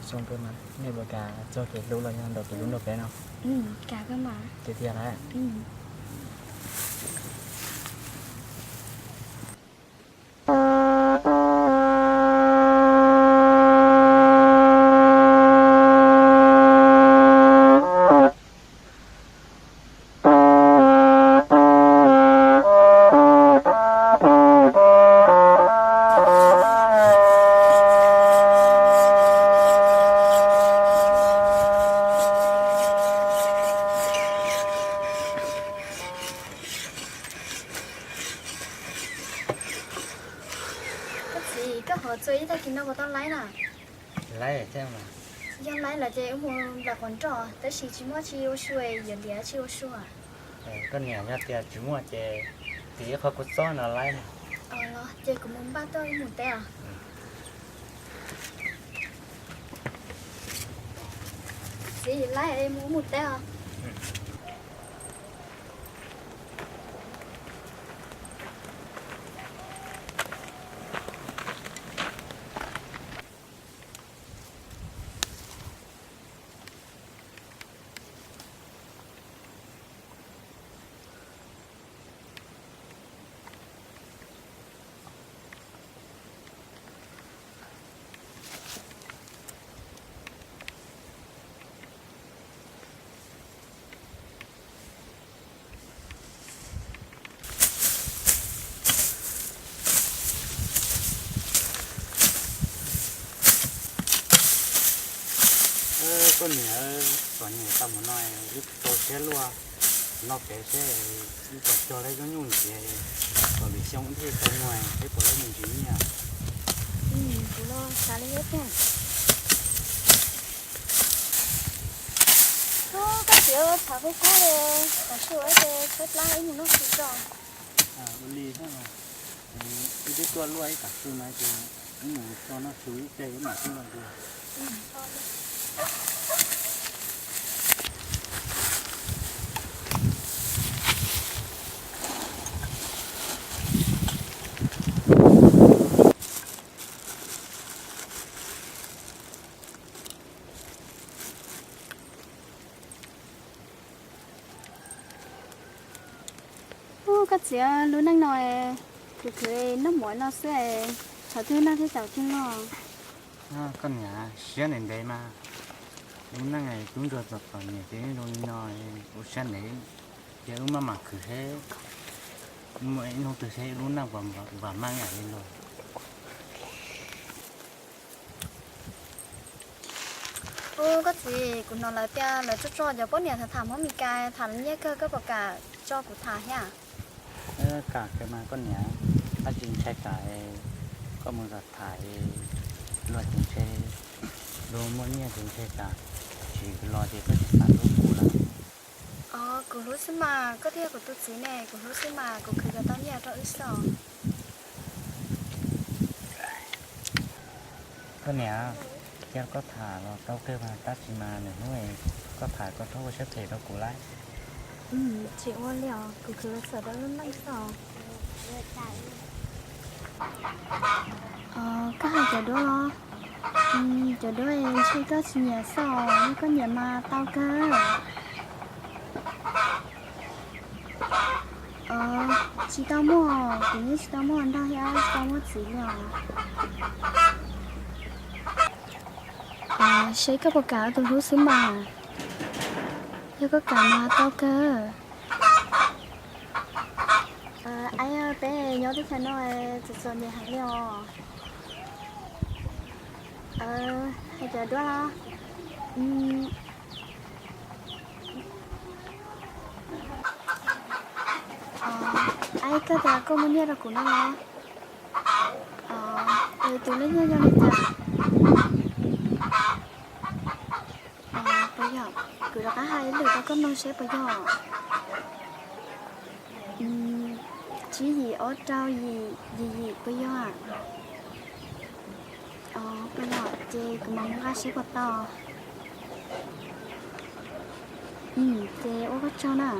Zoo kawg mas, nej puas kam txog kev hlub los yog ntaus kev hlub nrog peb no? Tiag tiag lawm. Koj txiv, koj ho txua ib tag kis no puas tau laib na? Laib thiab mas. Yog laib lawm ces wb mus nplaim qhov nroj, tab sis tsis muaj tsi ua su, yuav liam tsi ua su. Koj niam, yog tias tsis muaj ces tiv ib qho kua txob no laib. Los ces kuv mus npaj tuaj wb mus teb os. Txiv, laib mus, wb mus teb os. Koj niam, txom nyem tau mus no, wb tau siab luaj, noj pem seb wb puas cog lawv cov nyuj ntxias, kom lwm xyoo wb thiaj tau muag seb puas lawv mus ntsis nyiaj. Kuv los xav li thiab. Koj txiv, tshav kub kub li, tam sim ua ib ce tshaib plab wb mus noj su tso. Ua li thiab, wb twb tuaj luaj ib tam sim no ces wb mus tso noj su ib pliag wb mam tuaj dua. Ub, koj txiv, lub neej no khwv khwv noj mov no xwb, tshav twg noj thiaj tau coob no. Koj niam, siab ntev ntev mas, lub neej tub ntsuag txom txom nyem ces zoo li no, ua siab ntev, ces wb maj mam khwv seb muaj ib hnub twg seb lub neej puas vam meej li los. Ub, koj txiv, kuv hnov lawv tias lawv tso tso cov poj niam tham tham hmoob Meskas tham nyiaj kawg, koj puas kam tso kuv tham thiab? Kam kawg mas koj niam, tab sis ntshai tsam koj mus tham tham luag ces ntshai luag muaj nyiaj ces ntshai tsam tsis los ces koj tsis xav hlub kuv lawm. Os, kuv hlub xwb mas, koj twb yog kuv tus txiv ne, kuv hlub xwb mas, kuv khwv kom tau nyiaj rau wb xwb os. Koj niam, cia koj tham los tau kawg mas, tab sis mas lwm hnub koj tham koj txhob ua siab phem rau kuv lawm. Tsis ua li os, kuv khwv los txhawm rau lub neej xwb os. Koj hais cov duab los? Cov duab ntshe koj tsis nyiam xwb os, yog koj nyiam mas tau kawg. Tsis tau muaj, kuv yeej tsis tau muaj nraug thiab tsis tau muaj txiv li os. Seb koj puas kam ua tus hlub xwb mas, yog koj kam mas tau kawg. Aib, peb nyob teb chaws no txom txom nyem heev li os. Hais cov duab los? Aib, koj tias koj muaj nyiaj rau kuv no los? Tus leej nyiaj yog li cas? Puas yog? Kuv rov qab hais ib lwm rau koj mloog seb puas yog. Tsib yim ob rau yim yim yim puas yog? Puas yog? Ces kuv mam mus nqa seb puas tau. Ces ua koj tsaug na.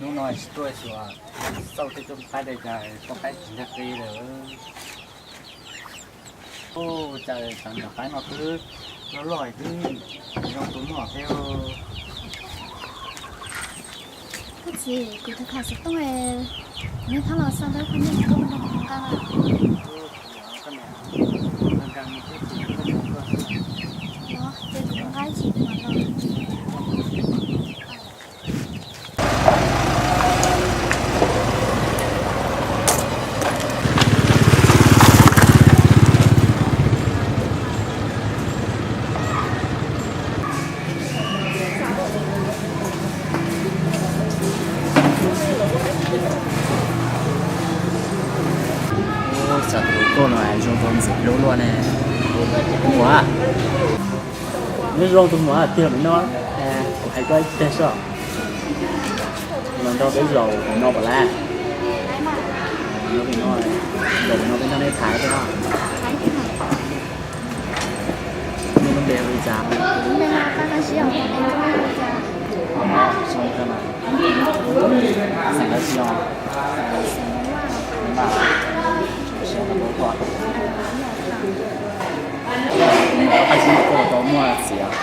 Hnub no tsis tuaj xyuas, xauj tej rooj qaib li cas, rooj qaib tsis ntag qi lawm. Ub, cas cov nyuam qaib no twb loj loj twb zoo tus muam thiab. Koj txiv, kuv tus tham xov tooj, kuv niag thab los xa ntawd, koj niag tsis tuaj mus nrog kuv mus nqa lawm. Los ces kuv mus nqa ib chim kuv mam los. Ub, xav tus koj no zoo rau ntxim hlub luaj ne. Tus muam, neb zoo tus muam tiag li no, kuv hais koj ib teg soj. Los nrog peb zaum no puas lab? Zaum no peb nrog nej tham tej no. Nej lub npe hu li cas? Xeem dab tsi os? Xeem Vaj. Siab koj tau muaj txiv os?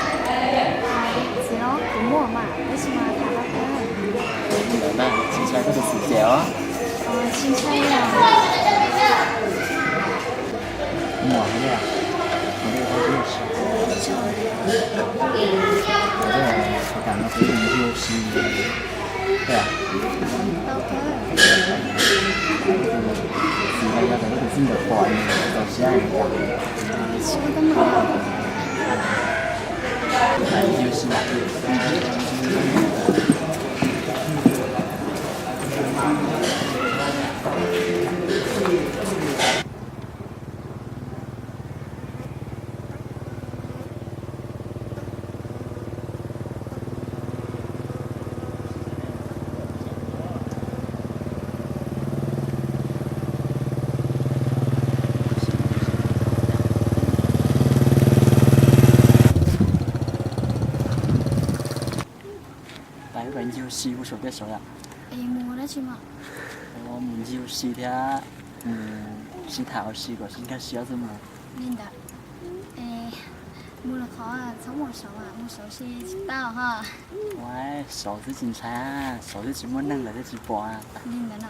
Ntawd na, tsis ntshai koj tus txiv cem os? Muam, kuv kam no kuv mus ncig ua si. Txiv los yog tias koj tus txij nkawm pom txaus siab. Pais, pais ncig ua si mus saum tej saud yom. Es mus dab tsi mas? Mus ncig ua si thiab mus sib tham ua si kom sib nkag siab xwb mas. Li ntawd, mus lawm qhov txhob mus saud, mus saud si tsis tau ho. Ua, saud twb tsis ntshai, saud twb tsis muaj neeg lawm twb tsis pom. Li ntawd no.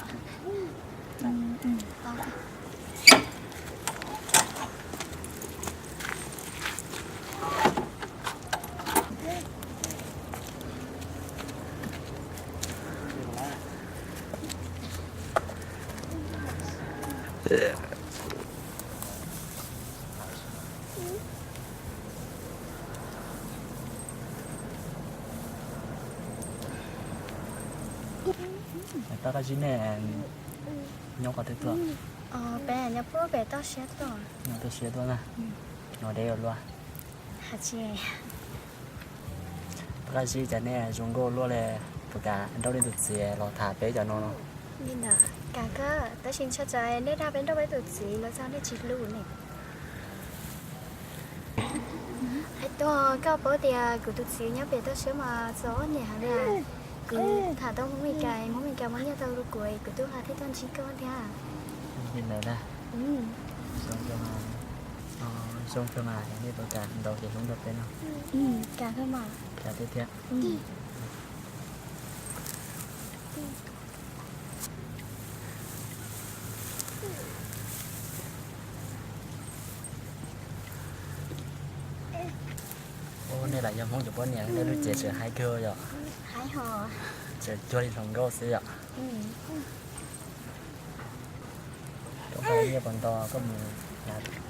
Tau qab zib nej nyob qhov twg tuaj? Peb nyob pem toj siab tuaj. Nyob toj siab tuaj na. Nyob deb ua luaj. Tau qab zib cas nej zoo nkauj luaj li, puas kam nrauj nej tus txiv los tham peb cov no no? Li ntawd, kam kawg, tab sis ntshe tsam nej dag peb nrauj peb tus txiv los txog nej tsis hlub ne. Hais tias koj paub tias kuv tus txiv nyob pem toj siab mas txom nyem heev li. Kuv tham tau Hmoob Meskas, Hmoob Meskas muab nyiaj tau rau kuv, kuv tub hla thiaj tuaj ntsib koj thiab. Li ntawd na. Zoo kawg mas, nej puas kam ntaus kev hlub rau peb no? Kam kawg mas. Kam tiag tiag. Ua, nej lam yog Hmoob cov poj niam, nej lub cev tseem haib kawg yom? Tseem cuag li hluas nkauj xwb yom? Koj nqa nyiaj puas nto, koj mus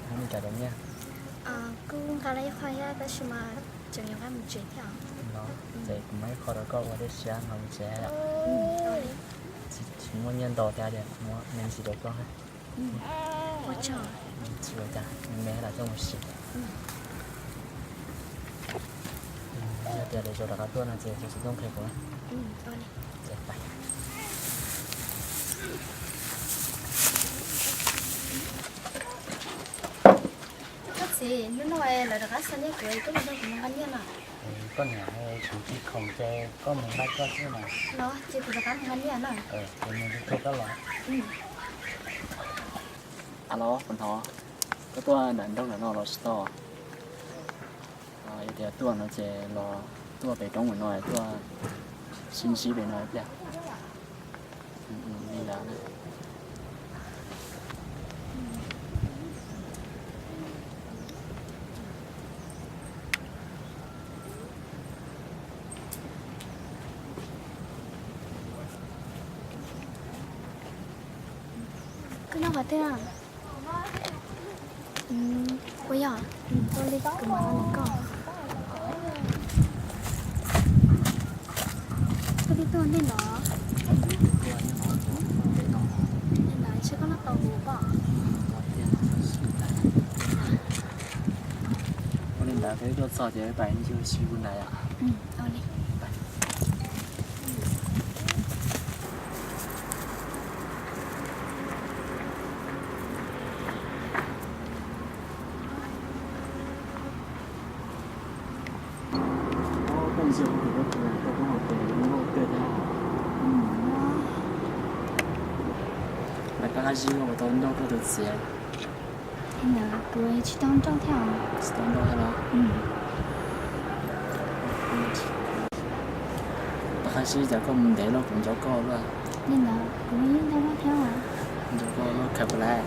Hmoob Meskas cov nyiaj? Kuj nqa lawm ib qho thiab tab sis mas tseem yuav nqa mus tsev thiab. Ces kuv muab ib qho rau koj ua dej siab nqa mus tsev yom? Tsis muaj nyiaj ntau thiab, muab me ntsis rau koj. Ua tsaug. Tsis ua cas, me me lam coj mus siv. Yog tias lwm zaus rov qab tuaj no ces hu xov tooj qhia kuv na. Ces pais. Koj txiv, hnub no lawv rov qab xa nyiaj kuv, koj mus nrog kuv mus nqa nyiaj no. Koj niam tseem tsis khoom ces koj mus nqa koj xwb mas. Los ces kuv rov qab mus nqa nyiaj na. Ces mus li koj los. Alo, kuv hnov koj tuaj nram nroog ntawm no los tsis tau? Yog tias tuaj no ces los tuaj pem roob ntawm no, tuaj sib ntsib pem no ib pliag. Li ntawd. Koj nyob qhov twg? Ua yog, kuv mam li koj. Koj twb tuaj ntej no. Ntawd ntshe koj noj tau huv pob. Ua li ntawd peb tuaj txog ces pais ncig sib hlub ntawd yom. Mas koj qab zib ua tau nrauj koj tus txiv? Ntawd kuv tsis tau nrauj thiab os. Tsis tau nrauj thiab los? Koj qab zib cas koj mus ntev luaj, kuv nco koj luaj. Li ntawd kuv yeej nco koj thiab os. Nco koj luaj khaws puas lawm?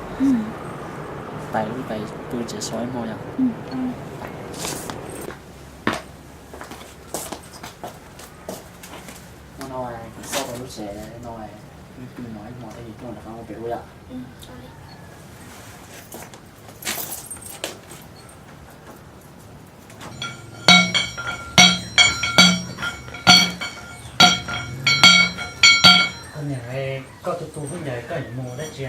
Pais wb pais pw tsev so ib hmo yom. Hnub no kuv xauj tau lub tsev no, wb pw no ib hmo thiab ces tuaj rov qab ua pem ub yom. Koj niam, koj tus tub hnub ntawd koj yuav mus dab tsi?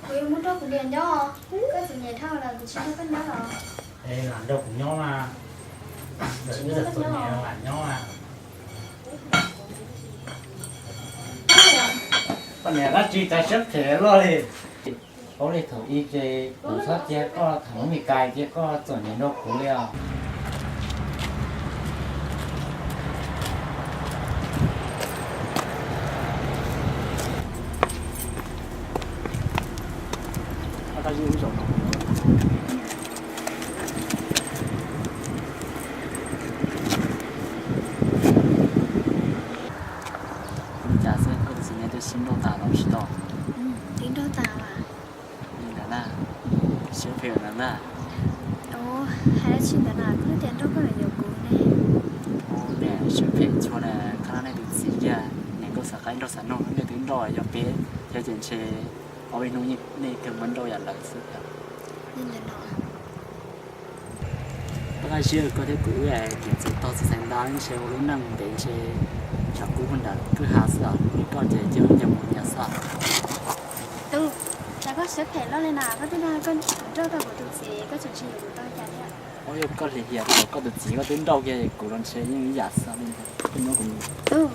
Kuv yuav mus nrog kuv niam nyob, koj txom nyem dhau lawm kuv tsis nrog koj nyob los? Es lam nrog kuv nyob mas, lam nyob mas. Koj niam dab tsi cas siab phem loj li. Paub li thaum ub ces kuv txhob cia koj, thaum ub Mes Kas ces koj txom nyem nrog kuv li os. Ua li cas xwb, koj tus txiv nws twb sib nrauj tas los tsis tau? Twb nrauj tas mas. Li ntawd na, siab phem ntawd na. Hais dab tsi ntawd na, koj tias nrauj koj yuav yuav kuv ne. Ua niam siab phem tshua na, koj nej tus txiv kiag, niam nkauj xav qaib nrauj xav noog, nej twb nrauj yog peb, yog ces ntshe ob peb hnub nej kawg muab nrauj yam lawm xwb thiab. Li ntawd no. Koj qab zib, koj thiab kuv wb niam txiv tog txiv xaiv nta ntshe ua lub neej ntev ntshe tshav kub puag nram kwj ha xwb os, koj ces cia wb ncaws mus nyias xwb. Tub, cas koj siab phem loj li na, koj twb nrauj tau kuv tus txiv, koj tseem tsis yuav kuv tau cas thiab. Ua yog koj lim hiam rau koj tus txiv, koj twb nrauj kiag kuv los ntshe yeej ib yam xwb li ntag, koj nyob kuv mus. Tub,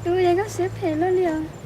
tub, yog koj siab phem loj li os.